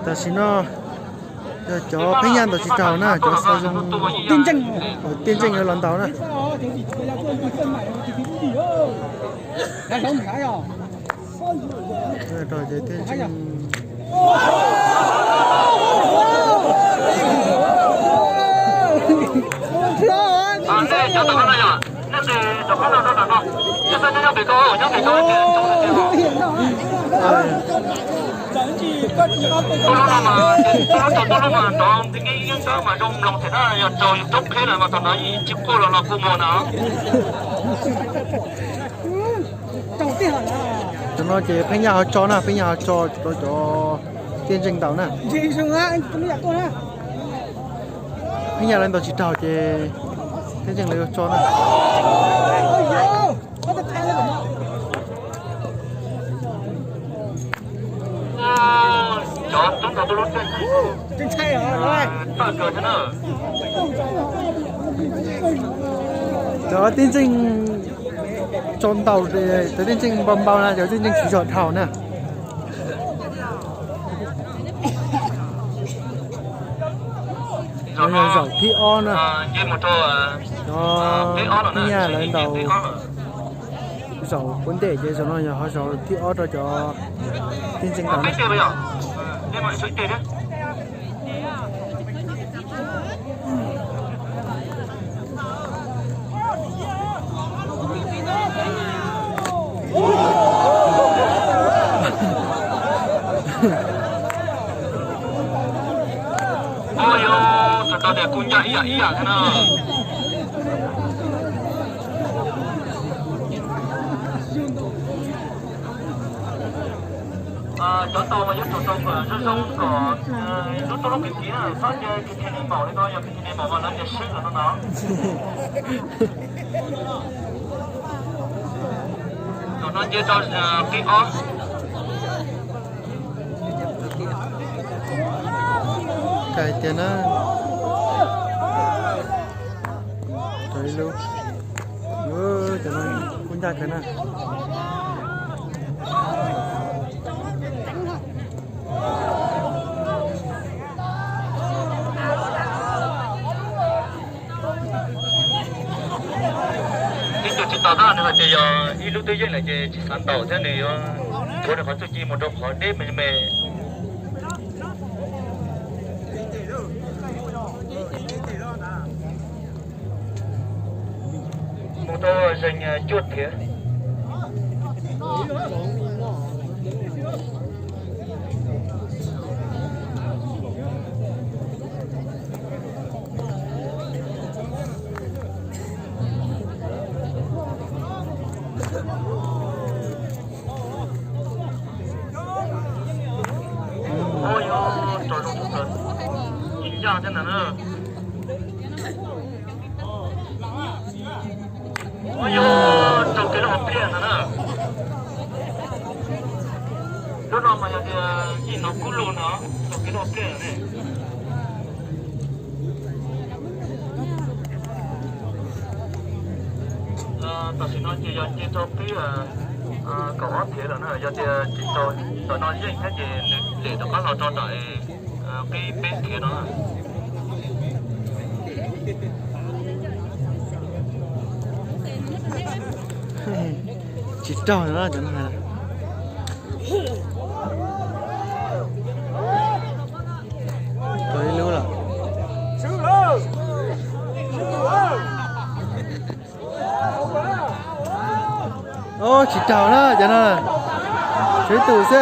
Tam sim no yog cov Phab Nyaj ntaus tsis raug na, cov xov zoo Tiaj Ntseej yuav los ntaus na. Tam no ces Phab Nyaj ho tso na, Phab Nyaj ho tso rau cov Tiaj Ntseej ntaus na. Phab Nyaj lawv ntaus tsis raug ces Tiaj Ntseej lawv yuav tso na. Cov Tiaj Ntseej tso ntaus, cov Tiaj Ntseej npau npau na, cov Tiaj Ntseej tsis zom dhau na. Zaum thib ob na, cov Phab Nyaj lawv ntaus zaum ua ntej ces zaum no yog ho zaum thib ob rau cov Tiaj Ntseej ntaus na. Ua yog txhais tau tias kuj ncaj ib yam ib yam thiab na. Cov tau mas yuav tsum tau kom zoo zoo kom lub tub lub kwv tij na, txhob cia kwv tij neeg maum li no, yog kwv tij neeg maum mas lawv tias sib lawm no no. Zaum no cia rau qib ob. Kais tias na, rau ib lub, cov no kuj ncaj kawg na. Ib tug tsis tau tab nws hais tias yog ib lub twb yeej lawm ces tsis xav ntaus thiab, nws yuav tuav nws qhov txuj ci mus rau qhov deb me me. Mus rau zeeg cuaj thiav. Ncaj thiab ntag na. Yog rau kev loj pliaj ntag na. Lub no mas yog tias yim no kub lug no, rau kev loj pliaj ne. Tam sim no ces yog cia rau pib kaum ob thiav lawm na, yog tias tsis tau ntawm no yeej thiab ces nws lem rov qab los rau nram qib peb thiav no. Tsis raug no cov no. Tau ib lub lawm. Ub, tsis raug na cov no, tshuav ib tug xwb.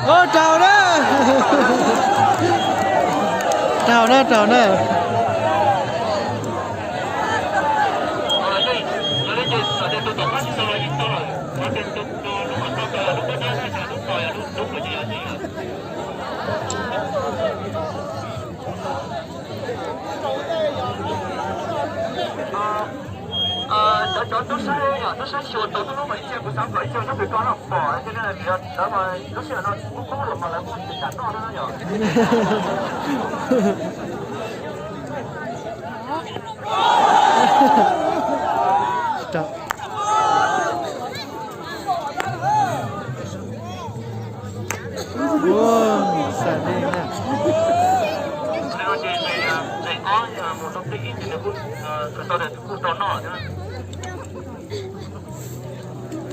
Ub, raug na. Raug na, raug na. Cov Tub saib yom, tub saib xyuas tau tub lub mas ib txhia kuv xav kom ib txhia nyob pem ko no pom, cia li lawv mas lub sij hawm no kuv kub los mas lawv kuj tsis kam noj no yom. Ua, xav li na. Ces ob mus rau peb ib ces nws kuj tau noj thiab.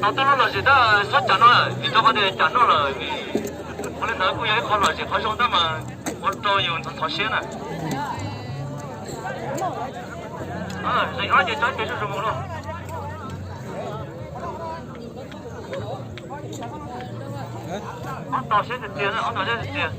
Tau tub lub lom zem tab xob cas noj, vim rau qhov tias cas noj lawm, ua li ntawd kuj yog ib qho lom zem qhov zoo tab mas ua rau yus ntxhov siab na. Zeem ob ces tsob ces zuj zus mus lauj. Ob tau siab tiag tiag, ob tau siab tiag tiag.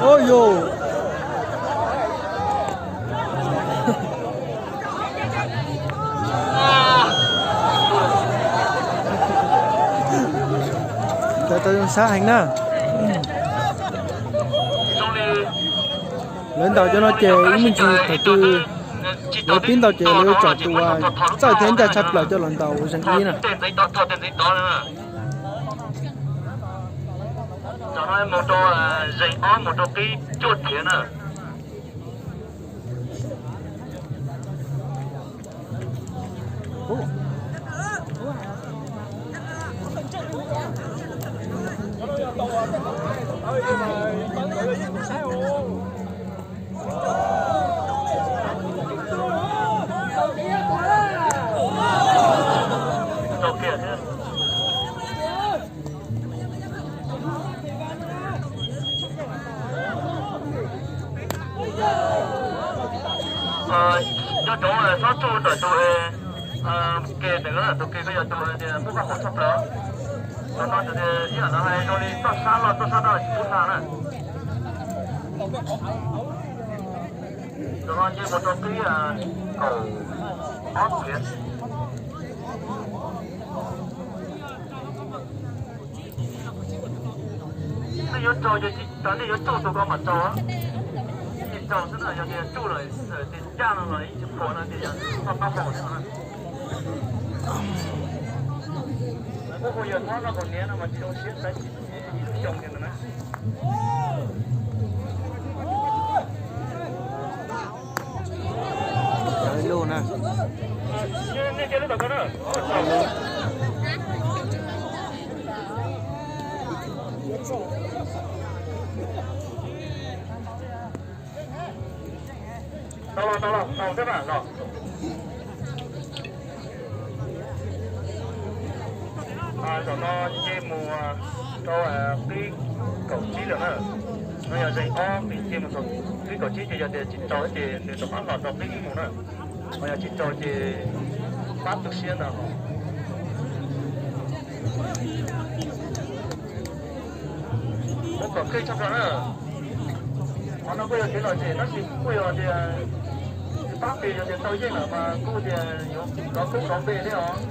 Ua yus. Tau zoo sab heev na. Lawv ntaus cov no ces ib me ntsis thaum twg lawv pib ntaus ces lawv yuav tsom tus uas txawj thiab ncaj tshaj plaws coj los ntaus zeem ib na. Mus rau zeem ob mus rau qib cuaj thiab na. Nyob rau xob tsuj ntawm tus ke ntawd, tus ke ko yog tus tias muaj koj hauv tshaj plaws. Tus no ib yam no hais zoo li toj sab loj toj sab dawb tsis pub hla na. Tus no nce mus rau qib kaum ob kiv. Nej yuav raug ces tsis tas, nej yuav tsuj tus ko mas raug. Tsis raug xwb na, yog tias tsuj lawm tias ncaj no los ib tsis phuam no tias yog toj taub hau no. Lawv kuj hu yawg hlob no kom niam no mas tsis zoo siab xav ib lub xyoo tiag na. Cov ib lub na. Tau los, tau los, tau xwb na los. Zaum no nce mus rau qib kaum tsib lawm na. No yog zeem ob, nws nce mus txog qib kaum tsib ces yog tias tsis raug ces nws rov qab los rau qib ib mus na. Ho yog tsis raug ces pab tu siab ntag. Muab kom keej tshaj plaws na. Qhov no kuj yog kev lom zem tab sis kuj yog tias tsis pab pes, yog tias tau yeej lawm mas kuj tias yuav rov koob rov npe thiab os.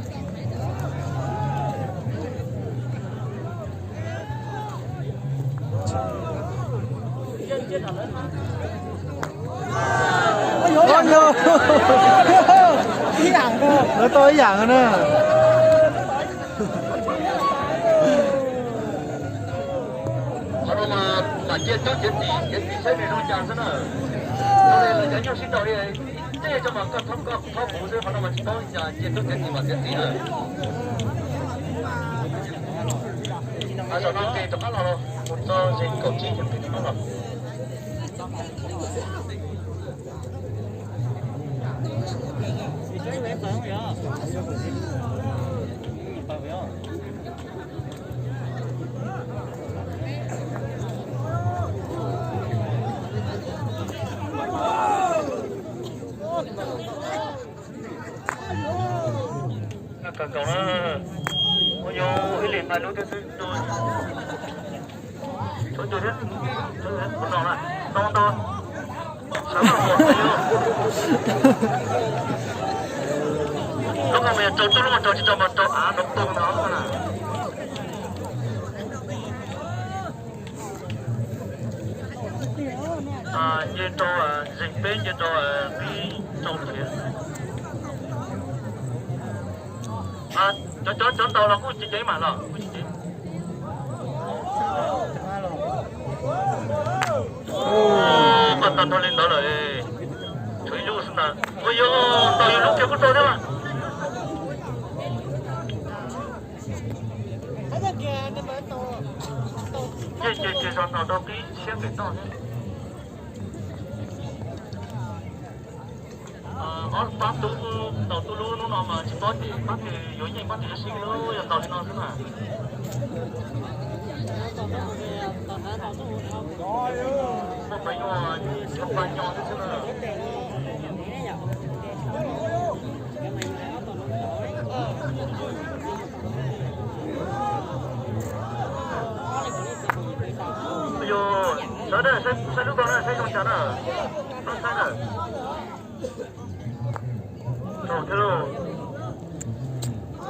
Lawv tau ib yam na. Qhov no mas mam cia tub cev txim, cev txim saib nws zoo cas xwb na. Lawv cov nyuj sib ntaus li ib teg tso mas koj thov kuv xwb, qhov no mas tsis paub li cas, cia tub cev txim mam cev txim na. Zaum no ces rov qab los, mus txog zeem kaum tsib ces rov qab los. Kawg nkaus na. Ua yog ib leeg hais lub twb xwb. Lub no mas rau tsis rau mas rau av no pog no na. Nce rau zeeg peb nce rau qib rau thiab. Cov cov cov ntaus los kuj ceev ceev mas los kuj ceev ceev. Koj ntaus nrho li ntawd lawm, tshuav ib lub xwb ntag. Ua yog ntaus yog lub kiag kuj rau thiab mas. Yeej ces ces zog ntaus rau qib siab pem toj thiab. Ob pab tub ntaus tub lub hnub no mas tsis paub ces pab twg yuav yeej pab twg yuav sib lub, yog ntaus li no xwb na. Muaj pab nyuag, muaj pab nyuag xwb na. Yog, sawv daws saib lub ko na, saib zoo cas na. Saib na. Tau thiab lauj.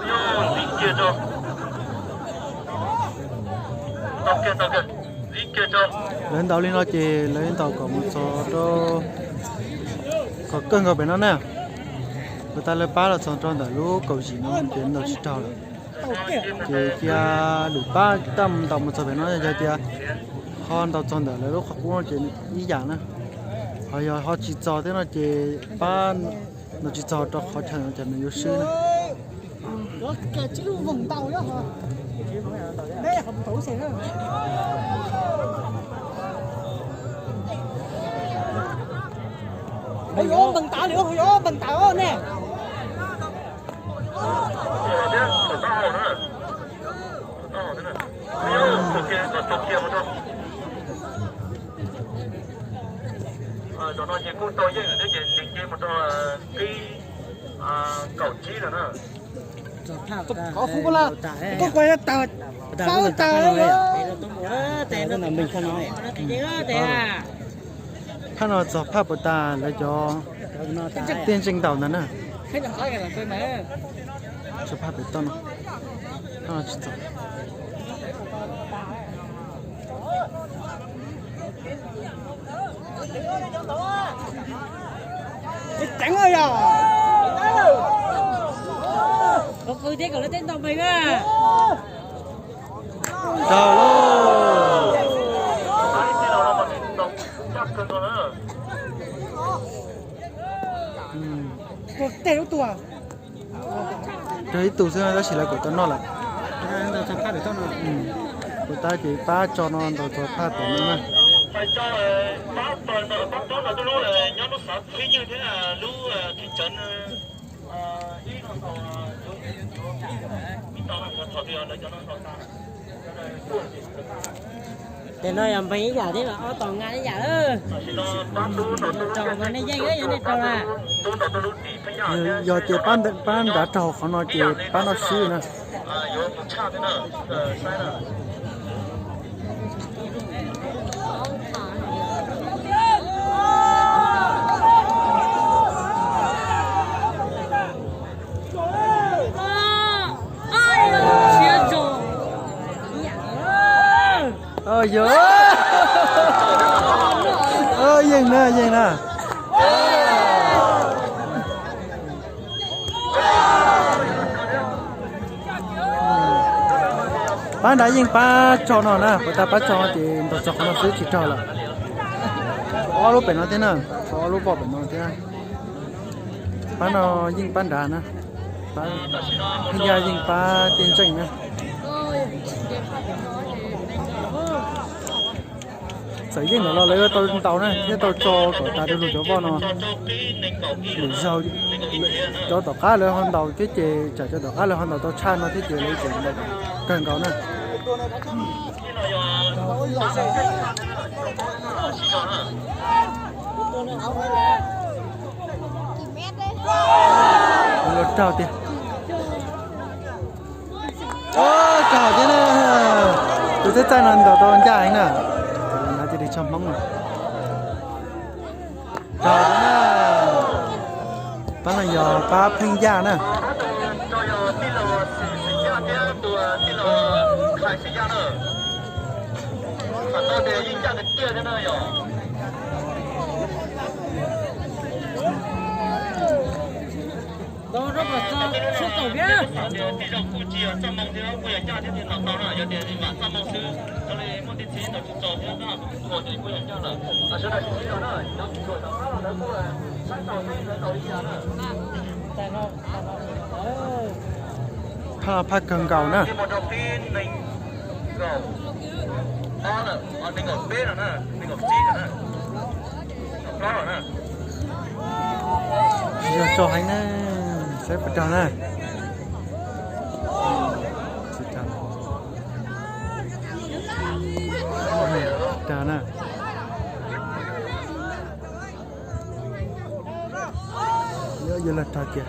Yog ntxiv kiag tso. Tau kiag, tau kiag. Ntxiv kiag tso. Lawv ntaus li no ces lawv ntaus kom mus txog rau, kom kawg nkaus pem no na. Puas tas lawv pab los txog rau ntawm lub kaum yim no ces ntaus tsis raug lawm. Ces cia lwm pab tab ntaus mus txog pem no, yog tias ho ntaus txog ntawm lawv lub qhov qub no ces ib yam na. Ho yog ho tsis txog thiab no ces pab ntaus tsis txog rau qhov chaw no ces nws yuav swb na. Ua yuav npeeg tav li, ua yuav npeeg tav ne. Zaum no ces kuj tau yeej lawm thiab ces nce mus rau qib kaum tsib lawm na. Koj kuv tag, tag, tag. Phaj no txog phaj puas tas lawv cov tej ntseeg ntaus ntawd na. Txog phaj pem toj no, phaj no tsis txog. Ceev yog. Qhov qw thiab kom lawv tej ntaus npeeg na. Raug lauj. Tej lub tuaj. Raug ib tug xwb tab sis lawv kuj tau noj lawm. Kuv tab ces pab tso no ntaus txog phaj pem no na. Tes no yog npeeg ib yam thiab mas ob tog nqa ib yam lawm. Raug mas nej yeej yog nej raug na. Yog tias pab nrad raug qhov no ces pab noj swb na. Yog, yeej na, yeej na. Pab nrad yeej pab tso no na, puas tas pab tso no ces ntaus txog qhov no xwb tsis raug lawm. Ob lub pem no thiab na, ob lub pem no thiab. Pab no yeej pab nrad na, pab Phij Yaj yeej pab tej ntseej na. Txawm yeej ntawm los lawv yuav tau ntaus na thiab tau tso kom tas du lug cov voj no. Lwm zaug cov tom qab lawv ho ntaus thiab ces tsam cov tom qab lawv ho ntaus tau tshaj no thiab ces lawv tseem ntaus kawg nkaus na. Los raug tiag. Raug thiab na. Tus txaij txaij no ntaus tau ncaj heev na. Txog Hmoob na. Pab no yog pab Pheej Yaj na. Phaj no phaj kawg nkaus na. Tsis yog tso heev na, saib puas raug na. Tsis raug. Raug na. Yuav los raug tiag.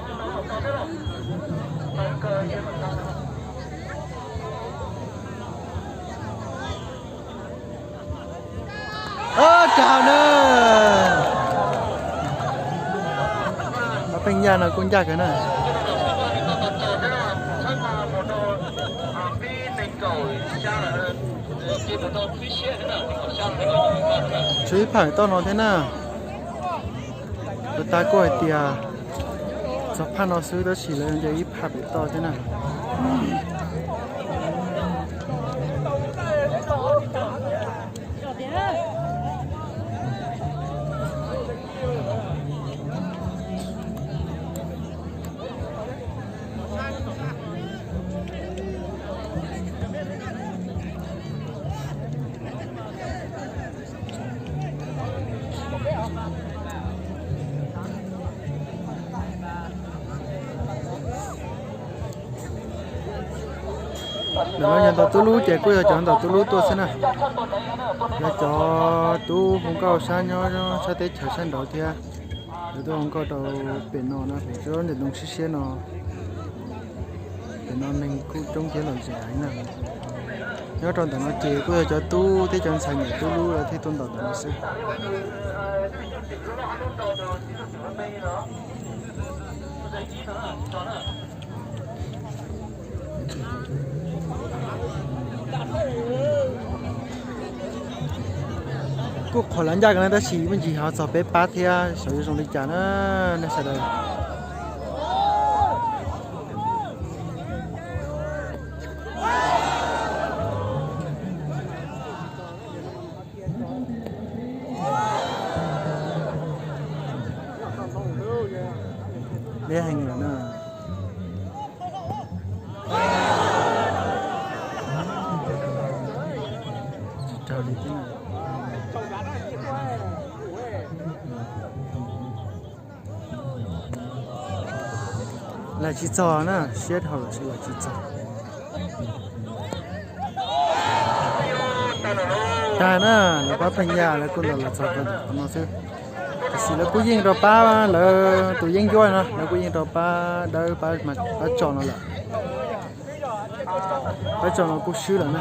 Raug na. Pab Pheej Yaj no kuj ncaj kawg na. Tshuav ib phaj pem toj no thiab na. Puag ta kuj hais tias txog phaj no xwb tab sis lawv nce ib phaj pem toj thiab na. Ntawm no yog ntaus tub lub ces kuj yog cov ntaus tub lub tuaj xwb na. Yog cov tub hu nkauj sab nyob sab teb chaws sab nraud thiab. Lawv tuaj hu nkauj rau pem no na, pem tsob ntoo siab siab no. Pem no neeg kuj coob thiab lom zem heev na. Nyob rau ntawm no ces kuj yog cov tub thiab cov ntxhais niam tub lub lawv thiaj tuaj ntaus ntawm no xwb. Kuj qhuas lawv ncaj kawg na tab sis me ntsis ho txog peb pab thiab xyov yuav zoo li cas na nej sawv daws. Deb heev lawm na. Tsis raug li thiab na. Lam tsis txog na, siab dhau lawm tsis lam tsis txog. Tag na, lawv pab Pheej Yaj lawv kuj ntaus los txog rau ntawm qhov no xwb. Tiam sis lawv kuj yeej rau pab lawv tus yeeb ncuab no, lawv kuj yeej rau pab Dawb pab Tso no lawm. Pab Tso no kuj swb lawm na.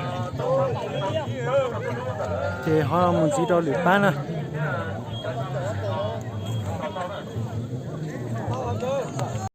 Ces ho mus ntxiv rau lwm pab na.